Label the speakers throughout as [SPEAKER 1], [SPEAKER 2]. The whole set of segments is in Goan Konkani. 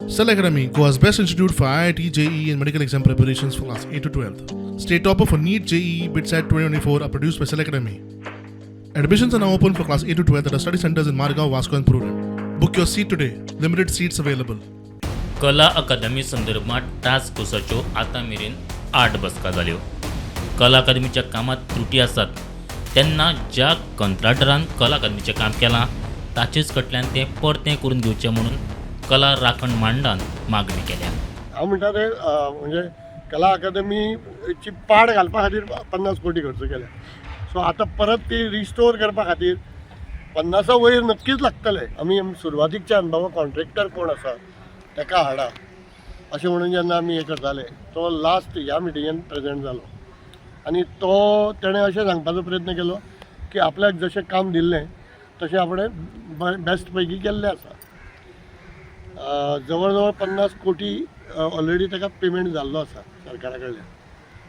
[SPEAKER 1] Cell Academy, Goa's best institute for IIT, JEE, and medical exam preparations for class 8 to 12. State topper for NEET, JEE, BITSAT 2024 are produced by Cell Academy. Admissions are now open for class 8 to 12 at our study centers in Margao, Vasco, and Prudent. Book your seat today. Limited seats available.
[SPEAKER 2] कला अकादमी संदर्भात टास्क फोर्साच्यो आतां मेरेन आठ बसका जाल्यो. कला अकादमीच्या कामांत त्रुटी आसात तेन्ना ज्या कंत्राटदारान कला अकादमीचें काम केलां ताचेच कडल्यान तें परतें करून घेवचें म्हणून कला राखण मंडळान मागणी केल्या.
[SPEAKER 3] हांव म्हणटा ते म्हणजे कला अकादमीची पाड घालपा खातीर 50 कोटी खर्च केले. सो आतां परत ती रिस्टोर करपा खातीर 50 वयर नक्कीच लागतले. आमी सुरवातीकच्यान बाबा कॉन्ट्रेक्टर कोण आसा ताका हाडा अशें म्हणून जेन्ना आमी हें करताले, तो लास्ट ह्या मिटिंगेन प्रेजेंट जालो आनी तो तेणें अशें सांगपाचो प्रयत्न केलो की आपल्याक जशें काम दिल्लें तशें आपणें बेस्ट पैकी केल्लें आसा. जवळ जवळ 50 कोटी ऑलरेडी ताका पेमेंट जाल्लो आसा सरकारा कडल्यान,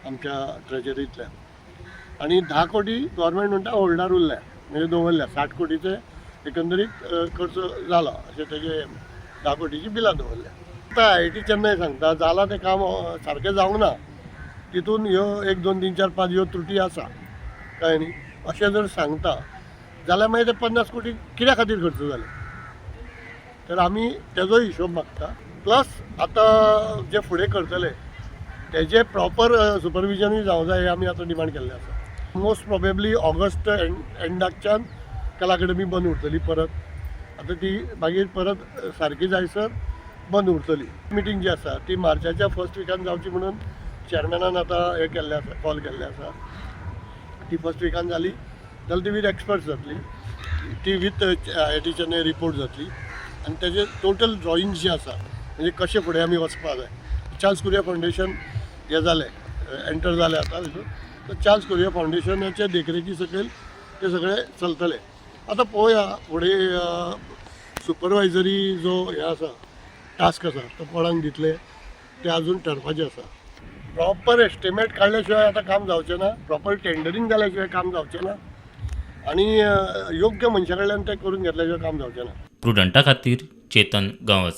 [SPEAKER 3] आमच्या ट्रेजरींतल्यान, आनी 10 कोटी गव्हर्मेंट म्हणटा होल्डार उरल्या, म्हणजे दवरल्या. 60 कोटीचे एकंदरीत खर्च जाला अशें तेजे 10 कोटीची बिलां दवरल्या. आतां आयआयटी चेन्नय सांगता जालां तें काम सारकें जावंक ना, तितून ह्यो एक, दोन, तीन, चार, पांच ह्यो त्रुटी आसा, कळ्ळें न्ही, अशें जर सांगता जाल्यार मागीर ते 50 कोटी कित्या खातीर खर्च जाले? तर आमी तेजो हिशोब मागता. प्लस आतां जे फुडें करतले तेजे प्रॉपर सुपरविजनूय जावंक जाय हें आमी आतां डिमांड केल्लें आसा. मोस्ट प्रोबेबली ऑगस्ट एंडाकच्यान कला अकादमी बंद उरतली परत. आतां ती मागीर परत सारकी जायसर बंद उरतली. मिटींग जी आसा ती मार्चाच्या फर्स्ट विकान जावची म्हणून चेअरमॅनान आतां हें केल्लें आसा, कॉल केल्लें आसा. ती फर्स्ट विकान जाली जाल्यार ती विथ एक्सपर्ट्स जातली, ती विथ आयआयटी चेन्नय रिपोर्ट जातली आनी तेजे टोटल ड्रॉइंग्स जे आसा, म्हणजे कशें फुडें आमी वचपा जाय. चार्ल्स कुरिया फावंडेशन हें जालें, एंटर जालें आतां तितून, तर चार्ल्स कुरिया फावंडेशनाच्या देखरेखी सकयल ते सगळें चलतलें. आतां पळोवया फुडें सुपरवायजरी जो हें आसा, टास्क आसा, तो कोणाक दितले ते अजून ठरपाचें आसा. प्रॉपर एस्टिमेट काडल्या शिवाय आतां काम जावचें ना, प्रॉपर टेंडरींग जाल्या शिवाय काम जावचें ना आनी योग्य मनशा कडल्यान तें करून घेतल्या शिवाय काम जावचें ना.
[SPEAKER 2] प्रुडंटा खातीर चेतन गांवस.